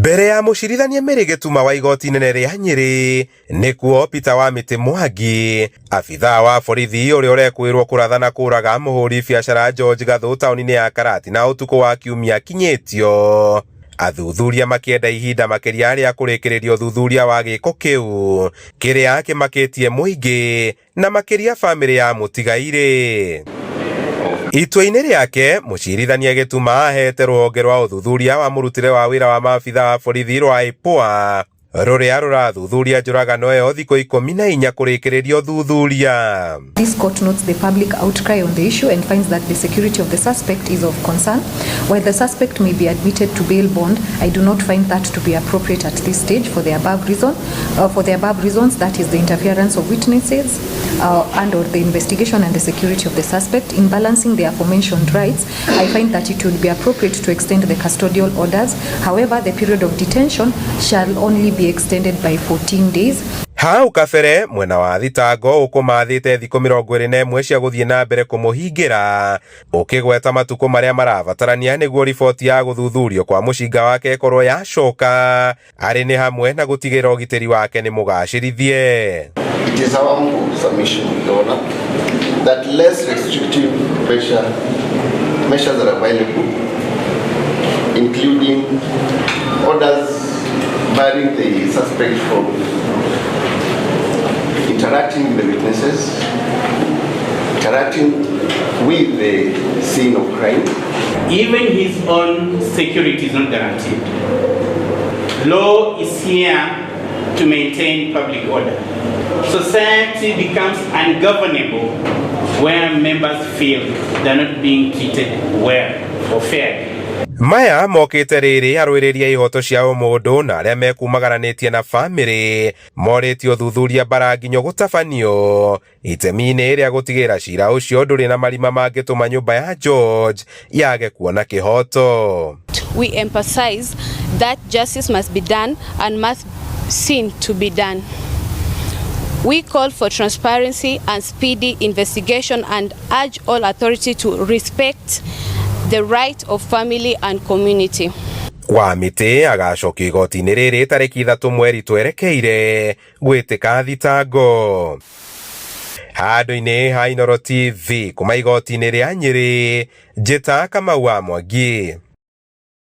Mbere ya mũcirithania Mary Gĩtuma wa igoti inene rĩa Nyĩrĩ nĩkuo Peter Wamĩtĩ Mwangi, abithaa wa borithi ũrĩa ũrekwĩrwo kũratha na kũraga mũhũri biacara George Gathũ taũni-inĩ ya Karatina ũtukũ wa kiumia akinyĩtio. Athuthuria makĩenda ihinda makĩria rĩa kũrĩkĩrĩria ũthuthuria wa gĩko kĩu kĩrĩa kĩmakĩtie mũingĩ na makĩria bamĩrĩ ya mũtigairĩ. Itua-inĩ rĩake, mũcirithania Gĩtuma ahete rũhonge rwa ũthuthuria wa mũrutĩre wa wĩra wa maabitha a borithi rwa IPOA rũrĩa rũrathuthuria njũragano ĩyo thikũ 14 kũrĩkĩrĩria ũthuthuria. This court notes the public outcry on the issue and finds that the security of the suspect is of concern. While the suspect may be admitted to bail bond, I do not find that to be appropriate at this stage for the above reason. For the above reasons, that is the interference of witnesses and or the investigation and the security of the suspect. In balancing the aforementioned rights, I find that it would be appropriate to extend the custodial orders. However, the period of detention shall only be extended by 14 days. Hau kabere mwena wa thitango ũkũmathĩte thikũ 21 cia gũthiĩ na mbere kũmũhingĩra ũkĩgweta matukũ marĩa marabatarania nĩguo riboti ya gũthuthurio kwa mũcinga wake ĩkorwo yacoka arĩ nĩ hamwe na gũtigĩrĩra ũgitĩri wake nĩ mũgacĩrithie. It is our humble submission, Your Honor, that less restrictive measures are available, including orders barring the suspect from interacting with the witnesses, interacting with the scene of crime. Even his own security is not guaranteed. Law is here to maintain public order. Society becomes ungovernable where members feel they're not being treated well or fairly. Maya mokĩte rĩrĩ arũĩrĩri a ihoto cia ũmũndũ na arĩa mekumagaranĩtie na bamĩrĩ morĩtie ũthuthuria mbara nginyo gũtabanio itemi-inĩ rĩa gũtigĩrĩra cira ũcio ndũrĩ na marima mangĩtũma nyũmba ya George yage kuona kĩhoto. We emphasize that justice must be done and must seen to be done. We call for transparency and speedy investigation and urge all authorities to respect the right of family and community. Wamĩtĩ agacokio igoti-inĩ rĩrĩ tarĩki 3 mweri twerekeire gwĩtĩka thitango. Handũ-inĩ ha Inooro TV kuma igoti-inĩ rĩa Nyĩrĩ, njĩta Kamau wa Mwangi.